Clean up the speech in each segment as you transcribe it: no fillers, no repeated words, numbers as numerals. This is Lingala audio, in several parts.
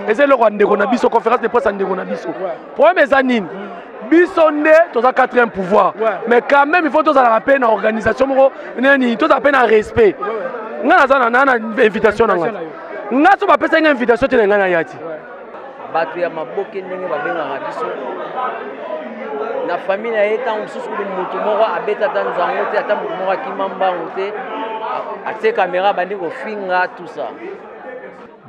Eza eloko ya ndeko na biso, conférence de presse ya ndeko na biso. Problème eza nini? Biso nde toza quatrième pouvoir, mais quand même il faut tozalaka mpe na organisation moko nini, tozala mpe na respect. Ngai naza na invitation na ngai. Ngai so bapesaki ngai invitation te, na ngai naya ti. Bato ya maboke, ndenge babengaka biso na famille na ye, ntango mosusu kutu motu moko abeta ata nzango te, ata motu moko akima mbango te, atie caméra, abandi kofinga, tout ça.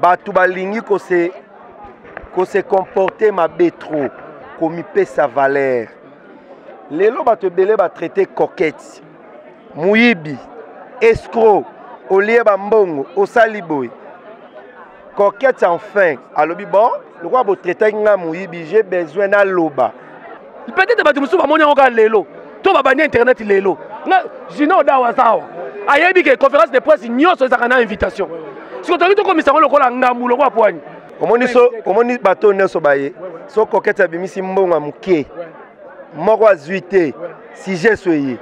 Bato balingi kose comporter mabe trop, komipesa valeur. Lelo bato ebele batraite Coquette moyibi, escroc, olie bambongo, osali boye. Coquette enfin alobi: bon, lokola botraitaki nga moyibi, j'ai besoin naloba. Peut-être bato mosusu bamoni yango kaka lelo to babandi internet lelo. Nga Jino Dawa aza awa, ayebi ke conférence de presse nyonso ezalaka na invitation. Siko tolingi tokomisa yango lokola ngambu, lokola poigne. Omoni so, omoni bato nyonso baye so Coquette abimisi mbongo ya moke moko, azwi te sujet so eye.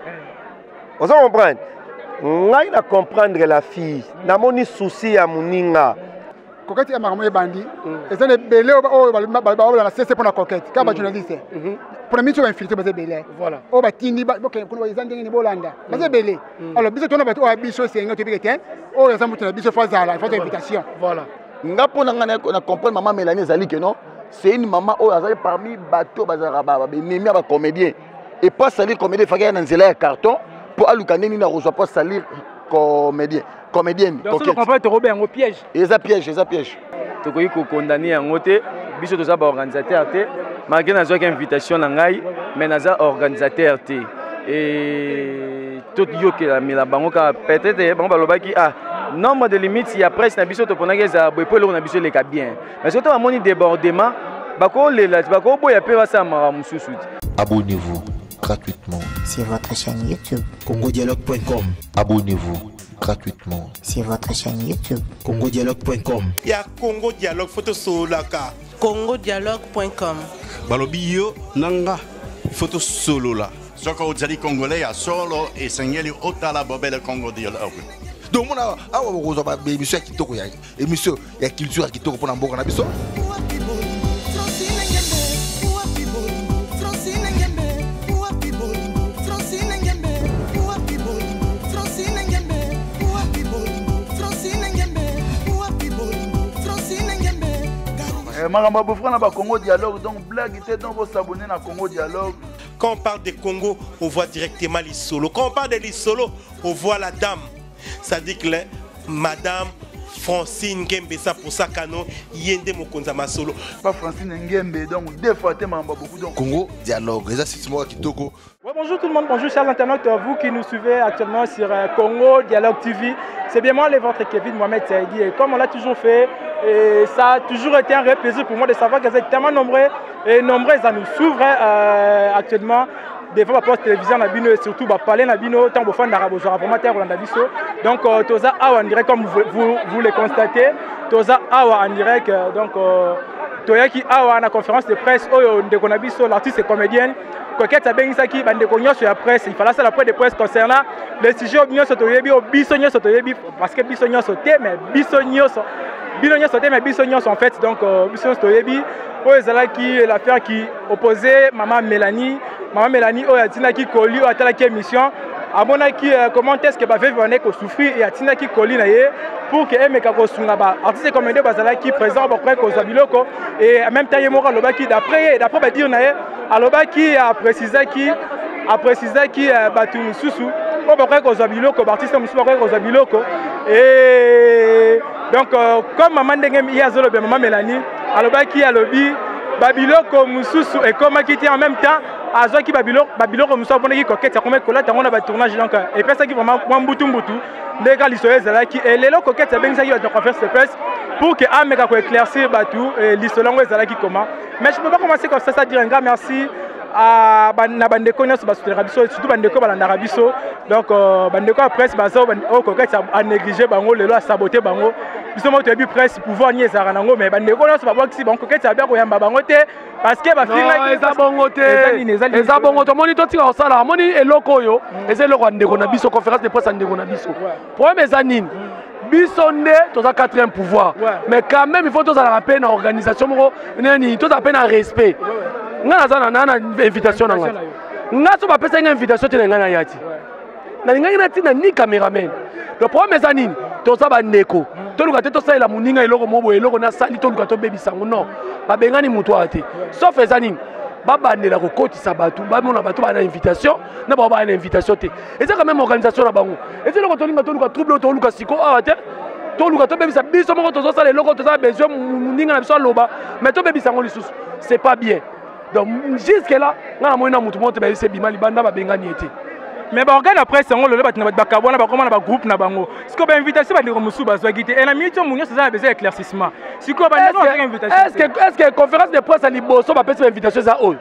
Oza comprendre ngai na comprendre la fille, namoni souci ya moninga. Coquette ya makambo ebandi, eza na ebele oyo baola na sese mpona Coquette kaka. Bajournaliste mpona miso bainfiltre baza ebele oyo batindi kuna, eza ndenge nini bolanda, baza ebele. Alors biso tona bato oyo biso esenga toyebi te, oyo aza moto na biso, fo azala, fo azwa invitation. Voilà. Nga, mpo na nga na comprendre mama Mélanie ezali ke non, c'est une mama oyo azali parmi bato bazalaka baennemi ya bacomédien. Et po asalir comédien, efaki aya na nzela ya carton mpo aluka ndenge nini akozwa mpo asalir comédien, comédienne. Tokobe yango piège. Eza piège, eza piège. Tokoki kokondane yango te. Biso toza baorganisateur te, malgré nazwaki invitation na ngai, mais naza organisateur te. E toyokelamela bango kaka. Peut-être bango balobaki: ah, nombre de limite ya presse na biso toponaki ezala boye mpo eloko na biso eleka bien. Mais soki to bamoni débordement, bakolela, bakoboya mpe basala makambo mosusu te. Abonnez-vous gratuitement sur votre chaîne YouTube. congodialogue.com. Abonnez-vous gratuitement sur votre chaîne YouTube. congodialogue.com. Ya Congo Dialogue, faut tosololaka. congodialogue.com. Balobi yo na nga, faut tosolola. Soki ozali Congolais ya solo, esengeli otala bobele Congo Dialogue. Donc mona awa bokozwa baémission ya kitoko, ya émission ya culture ya kitoko mpona mboka na biso. Makambo ya bofra na bacongo Dialogue, donc blague te. Donc bosabone na Congo Dialogue. Quand on parle de Congo, on voit directement Lisolo. Quand on parle de Lisolo, on voit la dame. Ça dit que Madame Francine Ngembe Sapoussa Kano, Yende Mokonza Masolo. Pas Francine Ngembe, donc deux fois te makambo beaucoup. Donc Congo Dialogue eza site moko ya kitoko. Ouais, bonjour tout le monde, bonjour chers internautes, vous qui nous suivez actuellement sur Congo Dialogue TV. C'est bien moi, le votre Kevin Mohamed Saïdi. Et comme on l'a toujours fait, et ça a toujours été un réel plaisir pour moi de savoir que vous êtes tellement nombreux et nombreuses à nous suivre actuellement devant ma poste télévision na bino et surtout ba parler na bino tant bofanda bozwaka vraiment te kolanda biso. Donc toza awa en direct, comme vous le constatez, toza awa en direct. Donc toyaki awa na conférence de presse oyo ndeko na biso, l'artiste et comédienne Coquette, abengisaki bandeko nyonso ya presse. Il fallait asala point de presse concernant le sujet oyo nyonso toyebi, oyo biso nyonso toyebi, parce que biso nyonso te, mais biso nyonso, bino nyonso te, mais biso nyonso en fait. Donc biso nyonso toyebi oyo ezalaki l'affaire qui opposait mama Mélanie, mama Mélanie oyo atindaki colis, oyo atalaki émission, amonaki comment est-ce que baveuve bandaki kosouffrir et atindaki colis na ye pour que emeka kosunga baartiste comédien bazalaki présent, bakoki kozwa biloko. Et en même temps, ye moko alobaki, d'après ye, d'après badire na ye, alobaki, aprécisaki bato mosusu oyo bakoki kozwa biloko, baartiste mosusu bakoki kozwa biloko. Et donc comme mama, ndenge ye azolobela, mama Mélanie alobaki, alobi babiloko mosusu ekomaki te. En même temps, azwaki babiloko mosusu, aponaki Coquette akomaki kolata yango na batournage. Donc epesaki vraiment mwa mbutu-mbutu ndenge kaka lisolo ezalaki. E lelo Coquette abengisaki bato na conférence de presse pour que ameka koéclaircir bato lisolo yango ezalaki comment. Mais je peux pas commencer comme ça sans dire un grand merci na bandeko nyonso basoutenaka biso, surtout bandeko balandaka biso. Donc bandeko ya presse baza oyo Coquette anéglige bango lelo, asabote bango. Biso moko toyebi presse pouvoir nini ezalaka nango, mais bandeko nyonso babwakisi bango. Coquette abia koyamba bango te parce que bafingaki. Eza bongo te, eza bongo. Tomoni, totika kosala. Amoni eloko oyo eza eloko ya ndeko na biso, conférence de presse ya ndeko na biso. Problème eza nini? Biso nde toza quatrième pouvoir, mais quand même il faut tozalaka mpe na organisation moko nini, tozala mpe na respect. Ngai naza na invitation na ngai. Ngai so bapesaki ngai invitation te, na ngai naya ti nalingaki natinda ni cameraman. Le problème eza nini? Toza bandeko, toluka te tosalela moninga eloko moko boye, eloko nasali, toluka tobebisa yango. Non, babengani moto awa te, sauf eza nini? Babandela kokotisa bato, bamona bato baa na invitation na bango, baa na invitation te. Eza quand même organisation na bango. Eza eloko tolinga toluka trouble oyo toluka siko awa te, toluka tobebisa biso moko. Tozosala eloko, toza besoin moninga na biso aloba, mais tobebisa yango lisusu, c'est pas bien. Donc jusque là nga namoni na motu moko te bayebisi ebima libanda, babengani ye te. Mais baorgane ya presse yango lelo, bato na bato bakabwana, bakoma na bagroupe na bango. Sikoyo bainvitation, bandeko mosusu bazwaki te. E na minute oyo nyonso eza na besoin ya éclaircissement. Sikoyo bandeko bazwaki invitation? Est ce que conférence de presse ya liboso bapesi bainvitation eza oyo?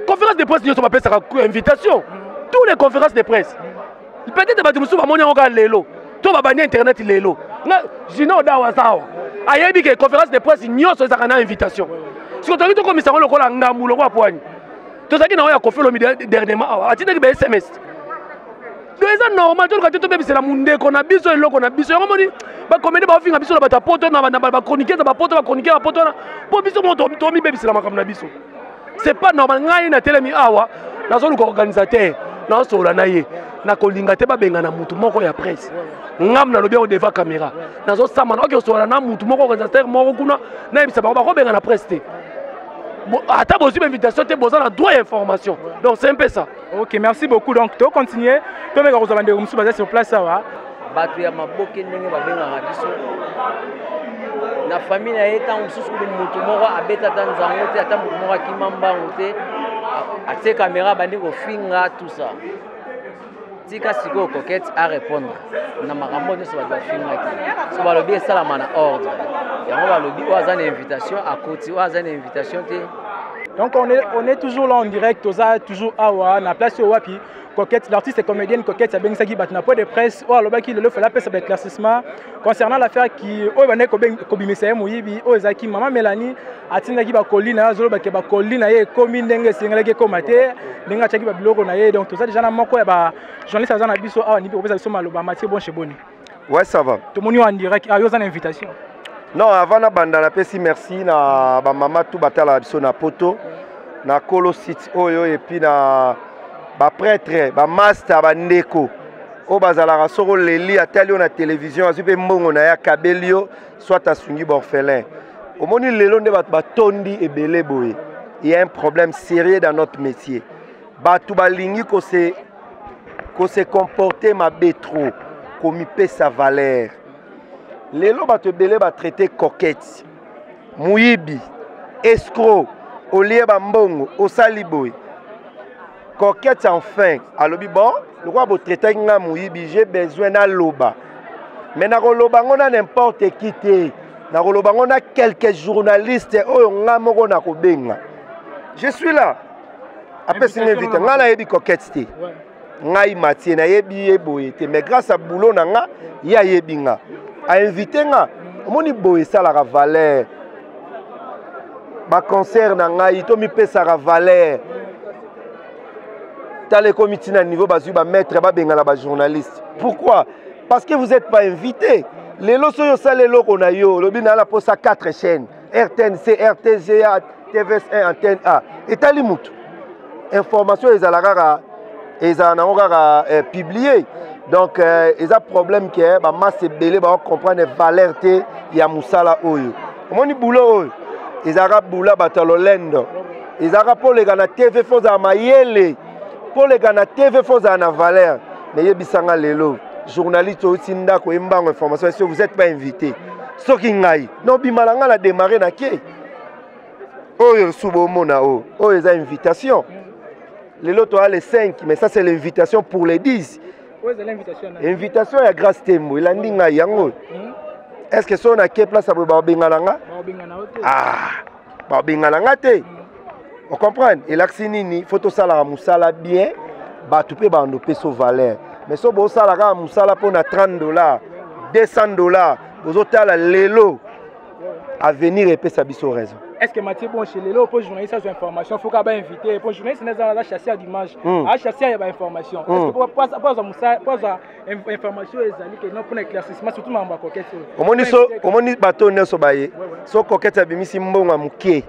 Conférence de presse nyonso bapesaka invitation, tous les conférences de presse. Peut-être bato mosusu bamoni yango kaka lelo to babandi internet lelo. Nga Jino Odawa aza awa, ayebi ke conférence de presse nyonso ezalaka na invitation. Siko tolingi tokomisa yango lokola ngambu, lokola pwani tozalaki na oyo ya Koffi Olomide dernièrement awa, atindaki ba SMS. Donc eza normal, toluka te tobebisela mondeko na biso eloko na biso. Yango moni bacomédie baofinga biso na bato ya poto, na bachroniqueur na bapoto, bachroniqueur ya poto wana, mpo biso moko tomibebisela makambo na biso. C'est pas normal. Ngai natelemi awa, nazoluka organisateur, nazosolola na ye. Nakolinga te babengana mutu moko ya presse. Ngam nalobi yango devant caméra, nazosamba naoki kosolola na mutu moko, organisateur moko kuna, nayebisa bango bakobengana presse te. Ata bozwi bainvitation te, boza na droit ya information. Donc c'est un peu ça. Ok, merci beaucoup. Donc tocontinue, tomeka kozwa bandeko mosusu baza sur place awa. Bato ya maboke, ndenge babengaka biso na famille na ye, ntango mosusu kutu motu moko abeta ata nzango te, ata motu moko akima mbangu te, atie caméra, abandi kofinga, tout ça. Tika sikoyo Coquette arépondre na makambo nyonso bato bafingaki. So balobi esalama na ordre yango, balobi oyo aza na invitation akoti, oyo aza na invitation te. Donc on est toujours là en direct, toza toujours awa na place oyo wapi Coquette, l'artiste et comédienne Coquette abengisaki bato na point de presse oyo alobaki lelo fala apesa baéclaircissement concernant l'affaire qui oyo bandaki kobimisa ye moyibi, oyo ezalaki mama Mélanie atindaki bakoli na ye, azolobaki bakoli na ye ekomi ndenge esengelaki ekóma te, ndenge atiaki babiloko na ye. Donc toza déjà na moko ya bajournaliste aza na biso awa, nipi kopesa biso maloba. Mathieu Boncheboni. Ouais, ça va. Tomoni yo en direct, ah, yo oza na invitation? Non, avant nabanda, napesi merci na bamama tu batalaka biso na poto, na kolo site oyo, et puis na baprêtre, bamaster, bandeko oyo bazalaka soki oleli, atali yo na télévision, azwi mpe mbongo na ye, akabeli yo, soit asungi baorphelin. Omoni lelo nde bato batondi ebele boye. Il y a un problème sérieux dans notre métier. Bato balingi kose comporter mabe trop, komipesa valeur. Lelo bato ebele batraite Coquette moyibi, escroc, olie bambongo, osali boye. Coquette enfin alobi: bon, lokola botraitaki nga moyibi, j'ai besoin naloba, mais nakoloba ngo na n'importe qui te, nakoloba ngo na quelques journalistes oyo nga moko nakobenga. Je suis là. Apesi nga invité. Ngai nayebi Coquette te, ngai Matie nayebi ye boye te, mais grâce à boulot na nga, ye ayebi nga, ainvite nga. Omoni boye esalaka valeur. Baconcert na ngai tomipesaka valeur. Tala, ekomi ntina niveau bazwi bamaître, babengana bajournaliste. Pourquoi? Parce que vous êtes pas invité. Lelo soki osala eloko na yo, olobi naa na posa 4 chaînes: RTNC, RTGA, TVS1, Antenne A. Etali mutu, information ezala kaka, ezala nango kaka publié. Donc eza problème ke bamasse ebele baocomprendre valeur te ya mosala oyo. Omoni boulot oyo ezalaka bula bato ya lolendo, ezalaka mpo oleka na TV fo ozala mayele, mpo oleka na TV fo ozala na valeur. Mais yebisanga lelo, journaliste outi ndako, yembango information, si vous êtes pas invité, soki ngai nobima na ngai na démarre na ke oyo su bomona oyo, oyo eza invitation. Lelo toya le 5, mais ça c'est l'invitation pour les 10. Invitation ya Grâce Tembo elandi ngai yango. Est ce que soki nake place ya boye, babengana nga? Ah, babengana nga te. Ocomprendre elakisi nini? Fo tosalaka mosala bien, bato mpe bando opesa valeur. Mais so bosala kaka mosala mpona 30 dollars, 200 dollars, bozotala lelo. Avenir epesa biso raison. Est ce que Mathieu Bonche lelo mpo journaliste azwa information faut kaka bainvité, mpo journaliste nde aza chasseur d'image, achasseur ya bainformation? Est ce que po azwa mosala, po azwa information ezali ke non, mpona éclaircissement, surtout makambo ya Coquette oyo? Omoni so, omoni bato nyonso baye, so Coquette abimisi mbongo ya moke,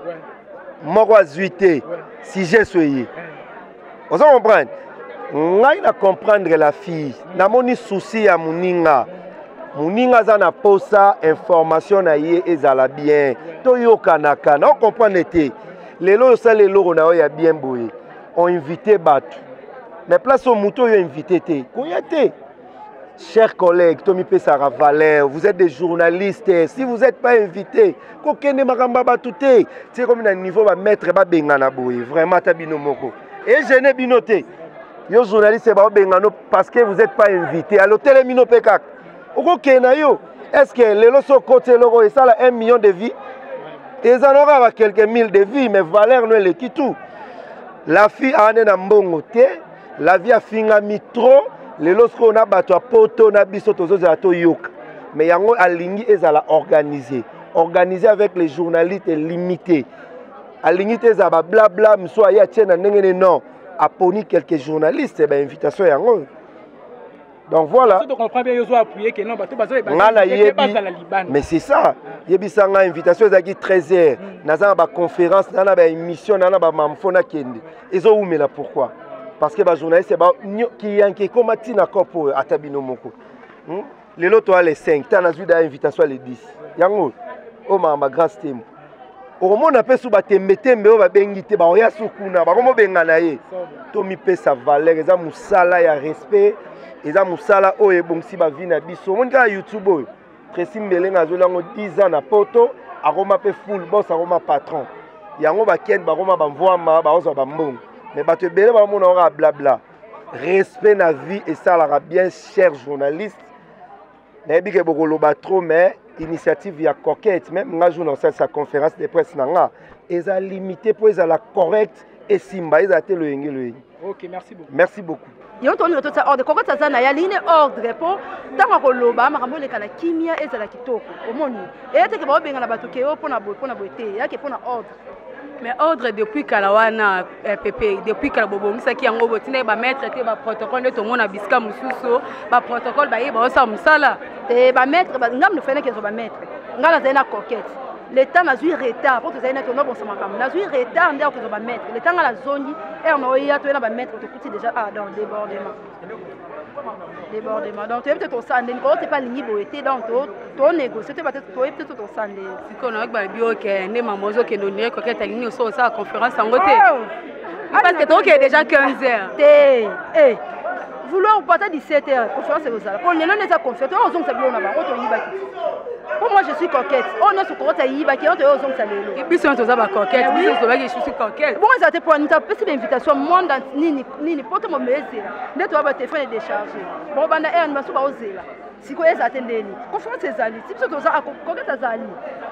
moko azwi te, sujet so eye. Oza comprendre ngai, na comprendre la fille. Namoni souci ya moninga. Moninga aza na posa information na ye ezala bien, toyokanaka na ocomprendre te. Lelo oyo osala eloko na yo ya bien boye, oinvite bato, mais place oyo moto oyo invité te, koya te. Chers collègues, tomipesaka valeur. Vous êtes des journalistes. Si vous n'êtes pas invité, kokende makambo ya bato te. Tie komi na niveau bamaître babengana boye, vraiment, ata bino moko egene bino te. Yo journaliste, baobengano parce que vous n'êtes pas invité. Alo telemi no mpe kaka okokende na yo. Est ce que lelo so okoti eloko esala 1 million de vie, eza no kaka quelques mille de vie, mais valeur no eleki tout. La fille aane na mbongo te, la vie afingami trop. Lelo sikoyo na bato ya poto na biso tozozela toyoka, mais yango alingi ezala organisé, organisé avec les journalistes limité. Alingi te ezala bablabla mosusu aye atie na ndenge ne. Non, aponi quelques journalistes, bainvitation yango. Donc voilà. Nga nayebi, mais c'est ça. Yebisa nga, invitation ezalaki 13 heures. Naza na baconférence, naza na baémission, naza na bamamfo, nakende, ezowumela. Pourquoi? Parce que bajournaliste kiyanke ekóma ntina cope oyo. Ata bino moko, Lelo toya le 5, ta nazwi da invitation ya le 10. Yango oyo makambo ya Grâce Tembo, okomona mpe su batembetembe oyo babengi te, bakoya su kuna, bakomobenga na ye. Tomipesa valeur, eza mosala ya respect, eza mosala oyo ebongisi bavie na biso. Omoni kaka YouTube oyo, Tracy Mbelenga azweli yango 10 ans na poto, akoma mpe full boss, akoma patron. Yango bakende, bakoma bamvwama, bakozwa bambongo, mais bato ebele bamona kaka blabla. Respect na vie esalaka bien. Cher journaliste, nayebi ke bokoloba trop, mais initiative ya Coquette, même nga jour naosalisa conférence de presse na nga, eza limité mpo ezala correct, esimba, ezala te loyenge loyenge. Ok, merci beaucoup. Merci beaucoup. Yango tolinga totia ordre. Coquette aza na ye, alingi ne ordre mpo ntango akoloba makambo eleka na kimia, ezala kitoko. Omoni eya teke baobengana bato ke yo mpona boye, mpona boye te, eyake mpona ordre. Mais ordre depuis kala wana, pepe, depuis kala bobongisaki yango, botindaki bamaître te, baprotocole nde tomona bisika mosusu, baprotocole baye baosala mosala. Te, bamaître ngambo nofenaki ezwa bamaître. Ngai nazali na Coquette, leta nazwi retard mpo tozali naki onobongisa makambo, nazwi retard nde akozwa bamaître. Leta ngai nazongi ere na oya, toye na bamaître, tokuti déjà, ah, donc débordement, débordement. Donc toyebi te tosala ndeni. Koo te mpe alingi boye te, donc tonégocie, toyeba te, toyebi te to tosala ndeni. Sikoyo nayoki balobi oke nde mama ozokende ondire Coquette alingi oso osala conférence yango te, parce que tokokende déjà 15 heures. Te, eh, vouloir ou pas, ata 17 heures conférence ekozala, mpo lelo nde eza conférence. Toyo ozongisa biloko na bango toyibaki, mpo moi je suis Coquette. Oyo nyonso Coquette ayibaki, oyo toyo ozongisa lelo. Biso nyonso toza bacoquette, biso nyonso tobaki je suis Coquette. Bongo ezala te mpo anita apesi bainvitation monde nini nini, mpo to mombe ezela nde toya batelefone décharge bongo banda heure baso baozela. Sikoyo ezala te ndeni conférence ezali ti biso toza, Coquette azali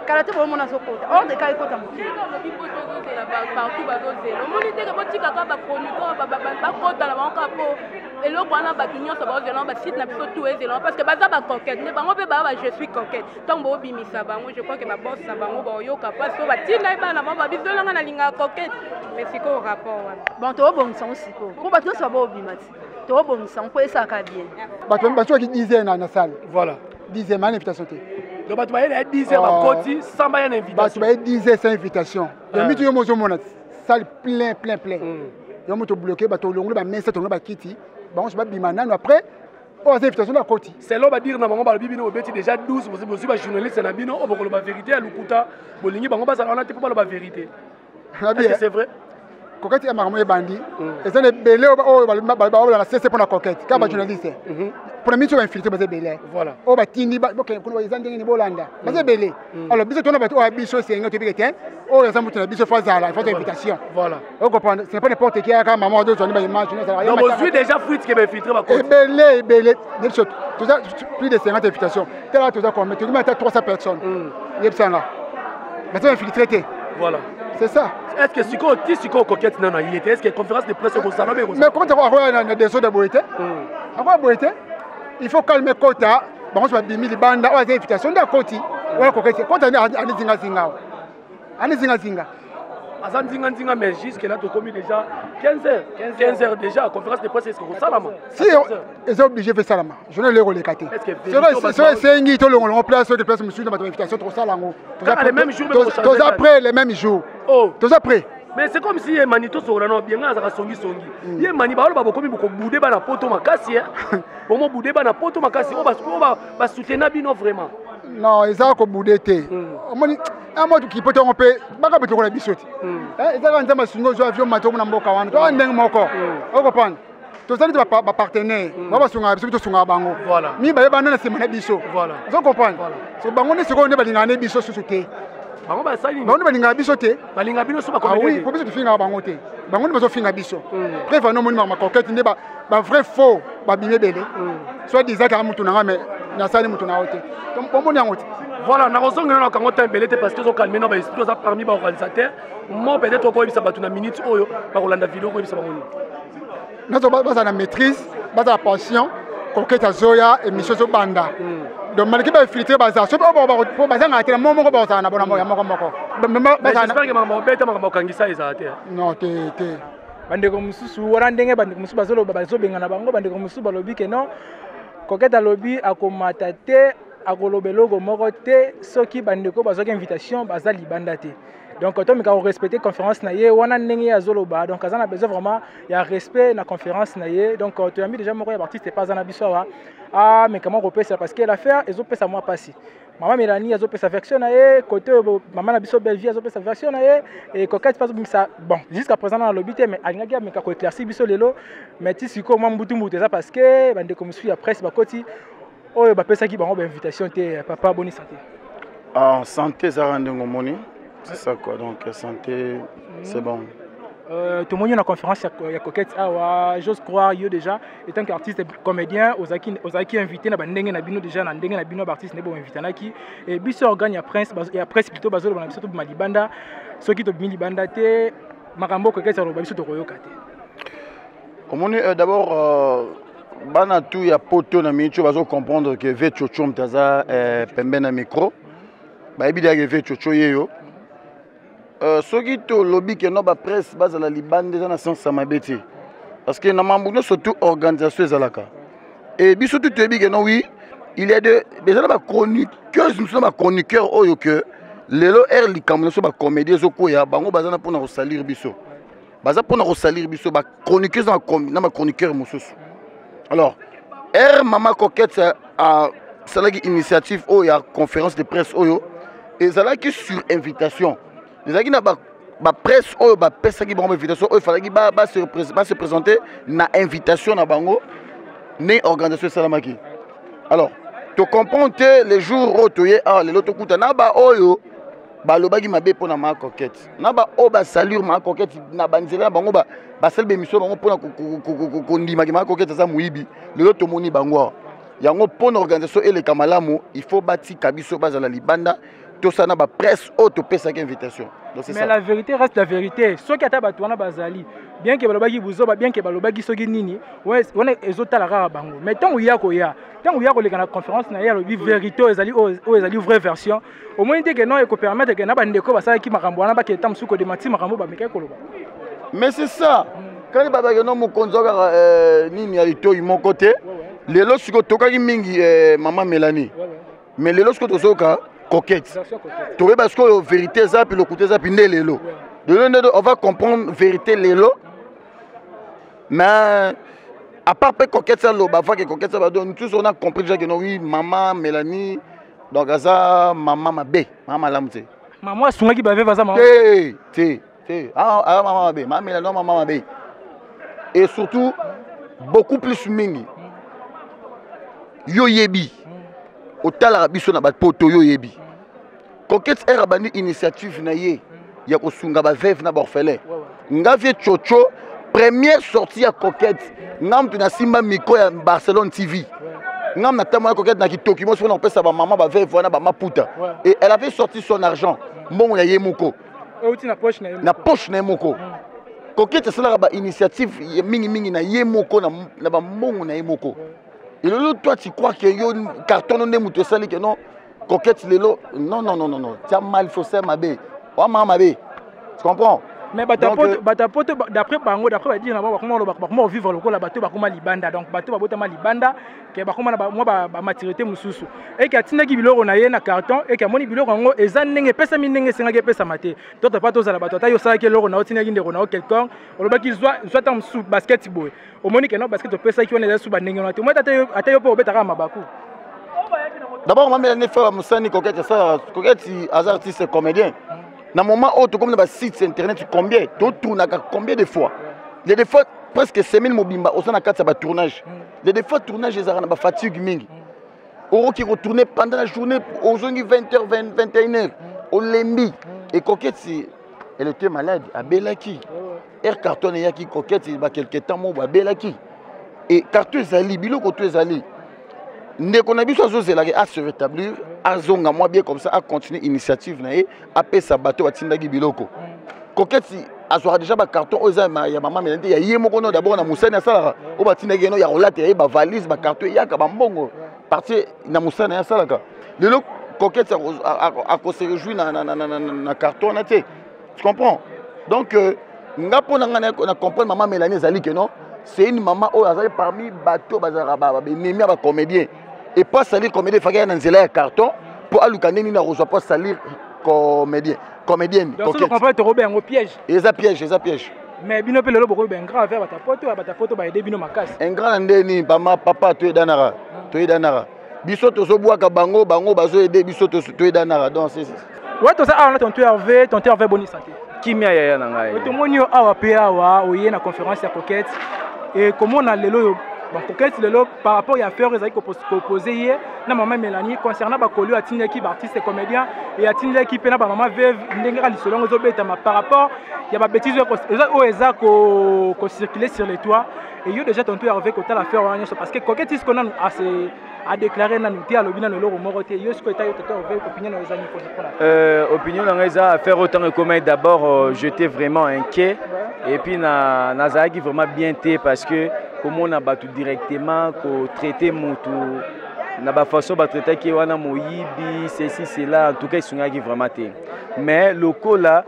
kala te, bomona azokota ordre kaka ekota moke. Olobi po tozozela partout, bazozela. Omoni teke botikaka bachroniqueur bakota na bango kaka, po eloko wana bato nyonso baozela, basite na biso tout ezela, parce que baza bacoquette nde bango mpe baa ba je suis Coquette. Ntango boobimisa bango, je crois ke baboss na bango baoyoka mpasi oyo batinda ye bana bango babizolanga nalingaka Coquette. Mais sikoyo rapport wana? Bon, toobongisa ngo sikoyo mpo bato nyonso baboobima ti toobongisa ngo mpo esalaka bien. Bato bazwaki 10 heures na salle. Voilà. 10 heures, maa na invitation te. Donc bato baye na ye 10 heures, bakoti sans baya na invitation. Bato baye 10 heures sans invitation. Donc miti yo mozomona salle plein, plein, plein. Yo moto bloqué, bato olongoli bamesa, tolongoli bakiti, bango so babima nano, après oyo aza invitation na koti. Selon badire na bango, balobi bino bobeti déjà 12, bozwi bajournaliste na bino oyo bokoloba vérité ya lokuta, bolingi bango bazala wana te mpo baloba vérité. Est-ce que c'est vrai? Coquette ya makambo ebandi, eza na ebele oyo baola na sese mpona Coquette, kaka bajournaliste. Mpona miti oyo bainfiltré baza ebele, oyo batindi bokende kuna, eza ndenge nini, bolanda, baza ebele. Alors biso tona bato oyo ya biso esenga, toyebi ke te oyo aza moto na biso, fo azala, fo azwa invitation. Voilà. Ocomprendre, ce n'est pas n'importe qui ayaka mama ozwani baimage. Donc bozwi déjà fuite ke bainfiltré bakoti. Ebele, ebele. Na biso toza plus de 50 invitations. Tala, toza combien? Tokimi ata 300 personnes. Yebisanga, baza bainfiltré te. Voilà. C'est ça. Est ce que sikoyo, ti sikoyo Coquette nano aye te, est ce que conférence de presse ekozala be? Mais comment akoya na désordre boye te? Akoya boye te. Il faut calmer kota bango so babimi libanda, oyo aza invitation nde akoti. Wana Coquette konta ani zingazinga awa, ani zingazinga. Aza nzinganzinga, mais jusque là tokomi déjà 15 heures, 15 heures déjà. Conférence de presse, est ce que kosalama? Si, eza obligé mpe esalama. Journée eloko koleka te. Soki esengi tolongolongo place, soki place mosusu na bato invitation, tokosala yango. Toza prêt le même jour, toza prêt. Mais c'est comme si ye mani tosolola na bienga azalaka songisongi. Ye mani baoloba bokomi bokobude bana poto makasi, bomobude bana poto makasi oyo basoutenir bino vraiment. Non, eza kobude te. Omoni amo kipoto yango mpe baka bato lokola biso te. Eza kaka Nzambe asungi, ozwa avion, mata omona mboka wana, toka ndenge moko okopanda. Tozali te bapartenaire ba basungaka biso, tosungaka bango. Mi bayebana na nsima na biso, ozo comprendre? So bango nde sikoyo nde balingaka ne biso susu te. Bango basali. Bango nde balingaka biso te. Balingaka bino so. Oui, po biso tofingaka bango te, bango nde bazofinga biso. Preuve ano, omoni macoquette nde bavrai faux babimi ebele, soit disant kaka mutu na nga, mais nasali mutu na yo te, bomoni yango te. Voilà, nakozongela na kango temps ebele te parce que ozokalme na baesprit. Oza parmi baorganisateur mo, peut-être okoyebisa bato na minute oyo bakolanda video, okoyebisa bango nini? Nyonso bazala na maîtrise, bazala pension. Coquette azoya, émission ezobanda. Donc malgré bainfiltré baza, soki po bazangaka te na mo moko, bazala na bona ya moko moko. Makambo obeta, makambo okangisa ezala te. Non, te te. Bandeko mosusu wana, ndenge bandeko mosusu bazoloba, bazobengana bango. Bandeko mosusu balobi ke non, Coquette alobi akomata te, akoloba eloko moko te soki bandeko bazwaki invitation baza libanda te. Donc tomeka korespecte conférence na ye wana ndenge ye azoloba. Donc aza na besoin vraiment ya respect na conférence na ye. Donc toyambi déjà moko ya baartiste epa aza na biso awa, ameka mwa kopesa, parce que l'affaire ezopesa mwa mpasi. Mama Mélanie azopesa version na ye, côté oyo mama na biso Bellevie azopesa version na ye, e Coquette mpe azobimisa. Bon, jusqu'à présent na alobi te, mais alingaki ameka koéclaircir biso lelo. Mais ti sikoyo mwa mbutu mbutu eza, parce que bandeko mosusu ya presse bakoti oyo bapesaki bango bainvitation te. Papa, boni santé? Ah, santé ezalaka ndenge omoni, c'est ça quoi. Donc santé, c'est bon. Tomoni na conférence ya Coquette awa. J'ose croire yo déjà étant qu'artiste comédien ozalaki invité na bandenge na bino déjà, na ndenge na bino baartiste nde boinvitanaki. E biso organe ya prince, ya presse plutôt, bazoloba na biso tobima libanda. Soki tobimi libanda te, makambo Coquette aloba, biso tokoyoka te. Omoni, d'abord bana tu ya poto na miniti oyo bazocomprendre ke ve Chocho moto aza pembe na micro, bayebi deyake ve Chocho ye yo. Soki tolobi ke no bapresse bazala libanda, eza na sens ya mabe te, parce que na mambo nyonso tu organisation ezalaka. E biso tu toyebi ke no, oui, il y a de eza na bachroniqueuse mosusu na bachroniqueur oyo ke lelo ere likambo nyonso bacomédie ezokwea, bango baza na mpona kosalir biso, baza mpona kosalir biso bachroniqueuse na bachroniqueur mosusu. Alors ere mama Coquette asalaki initiative oyo ya conférence de presse oyo ezalaki sur invitation, ezalaki na bapresse oyo bapesaki bango bainvitation oyo efalaki base présenter na invitation na bango nde organisation esalamaki. Alors tocomprendre te le jour oyo toye awa lelo, tokuta na baoyo balobaki mabe mpona maa Coquette, na baoyo basalure maa Coquette na banzela na bango, basali baémission bango mpona kondimaki maa Coquette aza moyibi. Lelo tomoni bango awa. Yango mpona organisation eleka malamu, il faut batika biso bazala libanda, tosala na bapresse oyo topesaki invitation. Donc c'est Mais ça. La vérité reste la vérité. Soki ata bato wana bazali, bien ke balobaki buzoba, bien ke balobaki soki nini wana, ezotala kaka bango. Mais ntango ya koya, ntango ya koleka na conférence na ye, alobi vérité oyo ezali, oyo ezali vraie version. Omoni te ke non, ekopermettre ke na bandeko basalaki makambo wana bakende ta mosusu kodémentir makambo bamekaki koloba. Mais c'est ça, kali babaki no mokonzi oyo kaka nini ya litoi moko te. Lelo sikoyo tokaki mingi mama Mélanie, mais lelo sikoyo tozoyoka Coquette, toyeba sikoyo vérité eza mpe lokuta eza mpe nde lelo. Lelo nde on va comprendre vérité lelo. Mais à part mpe Coquette aloba, avant que Coquette aloba, donc tous on a compris déjà que non, oui, mama Mélanie donc aza mama mabe, mama malamu te. Mama asungaki baveve, aza mama te te te. Aza mama mabe, mama Mélanie, mama mabe, et surtout beaucoup plus mingi. Yo yebi, otalaka biso na bapoto, yo yebi Coquette ere abandi initiative na ye ya kosunga baveuve na baorphelin. Nga vie Chocho, première sortie ya Coquette, nga mutu nasimba micro ya Barcelone TV. Nga natambola Coquette na kitoki mosi mpona kopesa bamama baveuve wana bamaputa, et elle avait sorti son argent, mbongo ya ye moko. Euti na poche na ye. Na poche na ye moko. Coquette asalaka bainitiative mingimingi na ye moko, na bambongo na ye moko. Elelo toi tu crois que yo carton nde moto esali ke non. Coquette lelo, non, non, non, non, non, tia mal faussaire mabe, wa mabe, tu comprends? Mais bato ya poto, d'après bango, d'après badire na bango, bakoma loba, bakoma vivre lokola bato bakoma libanda. Donc bato babotama libanda ke bakoma na mwa bamaturité mosusu, eke atindaki biloko na ye na carton, eke amoni biloko yango eza ndenge epesami, ndenge esengaki epesama te. Toto pa tozala bato, ata yo osalaki eloko na yo, otindaki ndeko na yo quelqu'un, olobaki zwa, zwa ntango mosusu basket boye, omoni ke no basket opesaki wana eza su bandenge wana te. Omoni ata yo mpe obetaka mabaku. D'abord, mamela ne frère mosani Coquette asala. Coquette aza artiste comédien. Na moment oyo tokomi na basite internet, combien totournaka, combien de fois, les des fois presque semaine mobimba oza na kati ya batournage. Les des fois tournage ezalaka na bafatigue mingi, okoki kotourner pendant la journée, ozongi 20 h 20, 21 h, olembi. Et Coquette, elle était malade, abelaki. Air carton eyaki, Coquette ba quelque temps mo babelaki. Et carton ezali, biloko to ezali, ndeko na biso azozelaki ase rétablir, azonga mwa bien, comme ça acontinue initiative na ye, apesa bato batindaki biloko. Coquette azwaka déjà bacarton oyo eza ya mama Mela te, ya ye moko. No, d'abord na mosani asalaka, oyo batindaki ye no ya kolata ye, bavalise, bacarton eyaka, bambongo partie na mosani ye asalaka. Lelo Coquette akose réjouir na carton wana te, tu comprends? Donc nga, mpo na nga na comprendre mama Mélanie ezali ke non, c'est une mama oyo azali parmi bato bazalaka baennemi ya bacomédien. Et po asalir comédien, efaki ya na nzela ya carton, mpo aluka ndenge nini akozwa mpo asalir comédien, comédienne. Coquette yango piège. Eza piège, eza piège. Mais bino mpe lelo bokoyeba ingrat vers bato poto, ya bato poto baede bino makasi. Ingrat na ndeni? Bama papa, toyedanaka, toyedanaka. Biso tozobwaka bango, bango bazoyede biso, toyedanaka. Donc Ouais, toza awa na tonton Hervé. Tonton Hervé, boni santé? Kimia, yaya na ngai. Tomoni yo awa mpe awa oye na conférence ya Coquette. E komona lelo oyo, bon, Coquette lelo, par rapport ya affaire ezali kopose ye na mama Mélanie concernant bakoli oyo atindaki baartiste comédien e atindaki mpe na bamama veuve, ndenge kaka lisolo yango ezobetama par rapport ya babétise oyo eza kocirculer sur les toits. E yo déjà, tonton Hervé, kotala affaire wana nyonso, parce que Coquette isiko nanu ase adéclaré nanu te, alobi nanu eloko moko te. Yo sikoyo eta yo, tonton Hervé, opinion na yo eza nini mpona? Opinion na ngai eza, affaire oyo ntango ekomai, d'abord j'étais vraiment inquiet et puis na nazalaki vraiment bien te, parce que komona bato directement kotraite motu na bafaçon batraitaki ye wana, moyibi, ceci, cela, en tout cas esungaki vraiment te. Mais lokola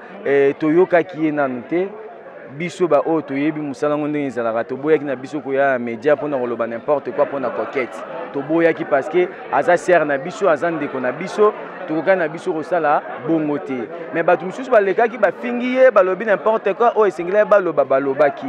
toyokaki ye nanu te, biso baoyo toyebi mosala yango ndenge ezalaka, toboyaki na biso koya na média mpona koloba n'importe quoi mpona Coquette. Toboyaki parce que aza sere na biso, aza ndeko na biso, tokokani na biso kosala bongo te. Mais bato mosusu balekaki, bafingi ye, balobi n'importe quoi oyo esengelaki baloba, balobaki.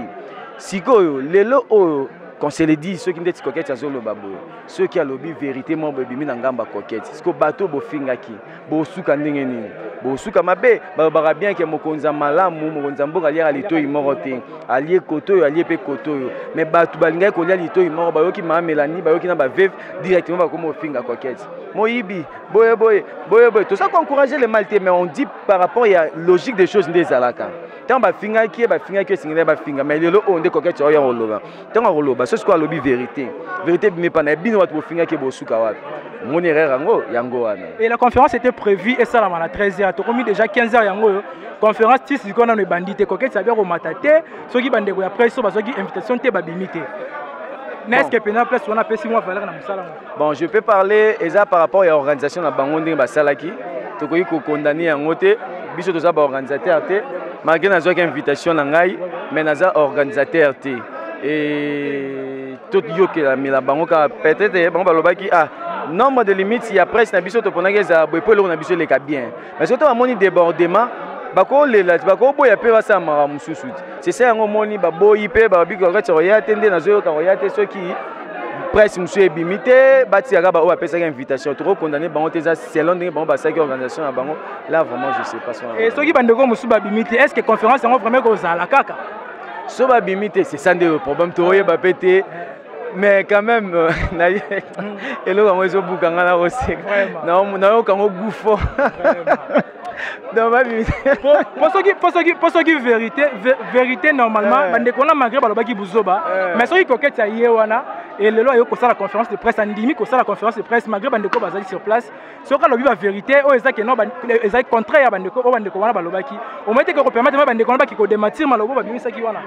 Sikoyo lelo oyo, qu'on se le dit, soki ndeti Coquette azoloba boye, soki alobi vérité moko boye ebimi na ngambo ya Coquette, siko bato bofingaki bosuka ndenge nini? Bosuka mabe. Balobaka bien ke mokonzi ya malamu, mokonzi ya mboka aliaka litoi moko te, alie koto oyo, alie mpe koto oyo. Mais bato balingaki kolia litoi moko, bayoki mama Mélanie, bayoki na baveuve, directement bakomi kofinga Coquette moyibi, boye boye boye boye. Toza koencourager le mal te, mais on dit par rapport ya logique des choses nde ezalaka. Ntango bafingaki ye, bafingaki ye, esengeli bafinga. Mais lelo oyo nde Coquette oyo akoloba, ntango akoloba, so sikoyo alobi vérité, vérité ebimi epa na ye, bino bato bofingaki, bosuka wapi? Moni erreur yango, yango wana. Et la conférence était prévue esalama na 13 h, tokomi déjà 15 h, yango oyo conférence ti sikoyo nano ebandi te. Coquette abia komata te, soki bandeko ya presse oyo bazwaki invitation te babimi te na est ce que mpena place wana apesi mwa valeur na mosala ngo? Bon, je peux parler, eza par rapport ya organisation na bango ndenge basalaki, tokoki kokondane yango te. Biso toza baorganisateur te, malgré nazwaki invitation na ngai, mais naza organisateur te. E toyokelamela bango kaka, peut-être bango balobaki: ah, nombre de limite ya presse na biso toponaki ezala boye mpo eloko na biso eleka bien. Mais soki to bamoni débordement, bakolela, bakoboya mpe basala makambo mosusu te. C'est ça yango omoni baboyi mpe balobi Coquette koya te. Nde nazoyoka koya te, soki presse mosusu ebimi te, batikaka baoyo bapesaki invitation. Tokokondane bango te, eza selon ndenge bango basalaki organisation na bango. Là vraiment je sais pas. Et soki bandeko mosusu babimi te, est ce que conférence yango vraiment ekozala kaka? So babimi te, c'est ça nde problème, tokoyeba mpe te. Mais quand même eloko yango ezobuka nga na koseka, nayoka yango gufo. Donc babimi. Po soki vérité, vérité, normalement bandeko wana, malgré balobaki buzoba, mais soki Coquette aye wana Et lelo ayo kosala conférence de presse, andimi kosala conférence de presse malgré bandeko bazali sur place. Soki alobi bavérité oyo eza ke non, ezali contraire ya bandeko oyo bandeko wana balobaki, omoi te ke kopermettre ma bandeko wana baki kodémentir malobo babimisaki wana.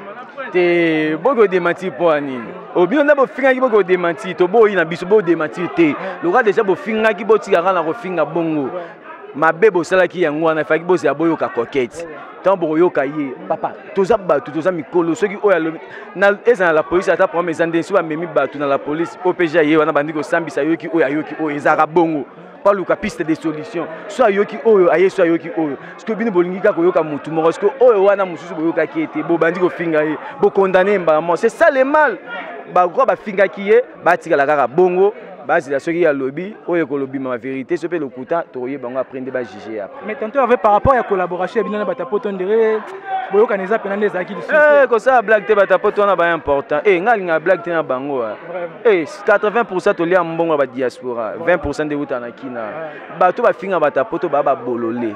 Te, boki odémentir mpo ya nini? Obino nde bofingaki, boki odémentir. Toboyi na biso bodémentir te. Loka déjà bofingaki, botikaka na kofinga bongo. Mabe bosalaki yango wana, efaki bozela boyoka Coquette. Ntango bokoyoka ye, papa, toza bato, toza mikolo. Soki oyo alobi eza na la police, ata problème eza ndenge soki bamemi bato na la police, OPG aye wana, bandi kosambisa, ayoki oyo, ayoki oyo, ezalaka bongo mpo aluka piste de solution. So ayoki oyo aye, so ayoki oyo. Soki bino bolingi kaka koyoka motu moko, soki oyo wana mosusu boyokaki ete bobandi kofinga ye, bokondane ye mbala moko, c'est ça le mal. Bakwa bafingaki ye, batikala kaka bongo, bazela soki alobi oyo ekolobima vérité, so mpe lokuta, tokoyeba yango après nde bajuge après. Mais tantôt avec par rapport ya collaboration ya bino na bato poto, ndere boyokana eza mpena nde ezalaki lisusu? Kosala blague te, bato poto wana ba important. Ngai alingaka blague te na bango. 80 tolia mbongo ya badiaspora, 20 nde euta na kina. Bato bafinga bato ya poto baa babolole.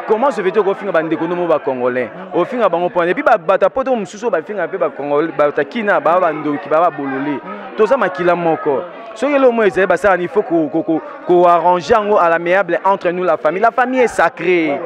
Comment se fait kofinga bandeko no mo bacongolais, ofinga bango mpona? Et puis bato ya poto mosusu oyo bafinga mpe bacongolais, bato ya kina baa bandoki, baa babolole. Toza makila moko. Soki eloko moko ezali basala, il faut koarranger yango à l'amiable entre nous. La famille, la famille est sacrée.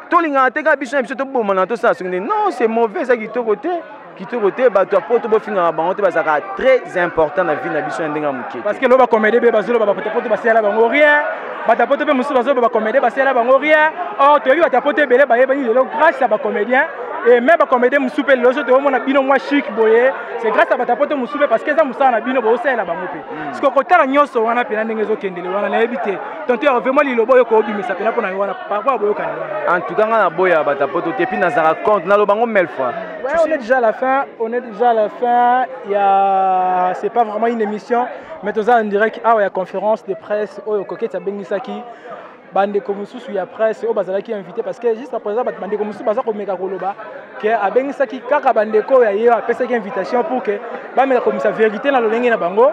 Tolingaka te kaka biso na biso tobomana, tosala soki nde. Non, c'est mauvais, eza kitoko te, kitoko te. Bato ya poto bofingaka bango te, bazalaka très important na vie na biso ya ndenge ya moke. Parce que lo bacomédie mpe bazoloba bato poto basala bango rien, bato poto mpe mosusu bazoloba bacomédie basala bango rien. Or toyebi bato poto ebele bayebani lelo grâce ya bacomédien, et même bacomédien mosusu mpe lelo so toyomona bino mwa chic boye, c'est grâce à bato poto mosusu mpe, parce que eza mosala na bino bozosalela bango mpe. Siko kotala nyonso wana mpena ndenge ezokendele wana, nayebi te, tonto ya vraiment liloba oyo koobimisa mpena mpona yo wana par rapport ya boyokani wana. En tout cas, nga naboya bato poto te, puis nazalaka compte, naloba ngo mille fois. Ouais, on est déjà à la fin, on est déjà à la fin. Il y a, c'est pas vraiment une émission, mais tout ça en direct. Ah, il y a conférence de presse, oh, Coquette abengisaki bandeko mosusu ya presse oyo bazalaki invité, parce que juste à présent bato bandeko mosusu baza komeka koloba ke abengisaki kaka bandeko oyo aye apesaki invitation pour ke bameka komisa vérité na lolenge na bango.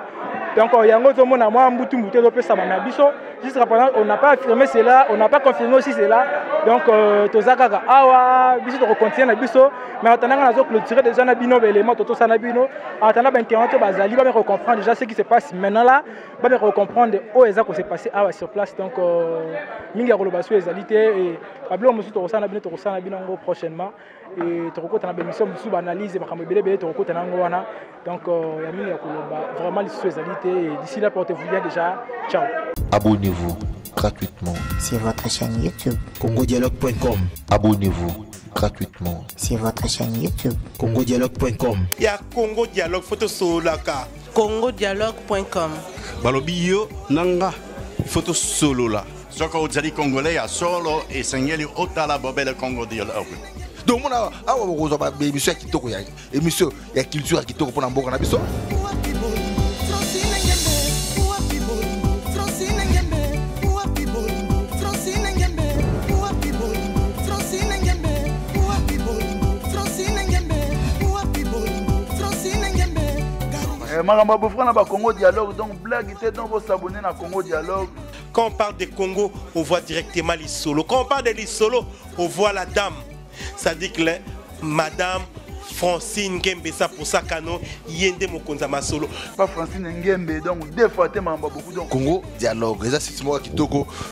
Donc yango ozomona mwa mbutu mbutu ezopesama na biso. Jusqu'à présent, on n'a pas affirmé cela, on n'a pas confirmé aussi cela. Donc toza kaka awa, biso tokocontinue na biso, mais en attendant, nazo clôturer déjà na bino baélément totosala na bino. En attendant, bainternet oyo bazali bameka comprendre déjà ce qui se passe maintenant là, bameka comprendre oyo eza kose passer awa sur place. Donc mingi ya koloba so ezali te. Babiloko mosusu tokosala na bino, tokosala na bino yango prochainement, et tokokota na bémission mosusu, baanalyse, makambo ebele ebele tokokota na yango wana. Donc ya mingi ya koloba vraiment lisusu ezali te. Et d'ici là, portez-vous bien déjà, ciao. Abonnez-vous gratuitement sur votre chaîne YouTube congodialogue.com. Abonnez-vous gratuitement sur votre chaîne YouTube congodialogue.com. Ya Congo Dialogue, faut tosololaka. congodialogue.com. Balobi yo na nga, faut tosolola. Soki ozali congolais ya solo, esengeli otala bobele Congo Dialogue. Donc mona awa bokozwa baémission ya kitoko, ya émission ya culture ya kitoko mpona mboka na biso. Francine Ngembe, wapi bolingo? Francine Ngembe, wapi bolingo? Francine Ngembe, wapi bolingo? Francine Ngembe, wapi bolingo? Francine Ngembe, wapi bolingo? Francine Ngembe. Makambo ya bofra na bacongo dialogue, donc blague te, donc bosabone na Congo Dialogue. Quand on parle de Congo, on voit directement Lisolo. Quand on parle de Lisolo, on voit la dame. C'est-à-dire que Madame Francine Ngembe Sapoussa Kano, ye nde mokonzi masolo. Pas Francine Ngembe, donc deux fois te makambo beaucoup donc. Congo Dialogue, eza site moko ya kitoko.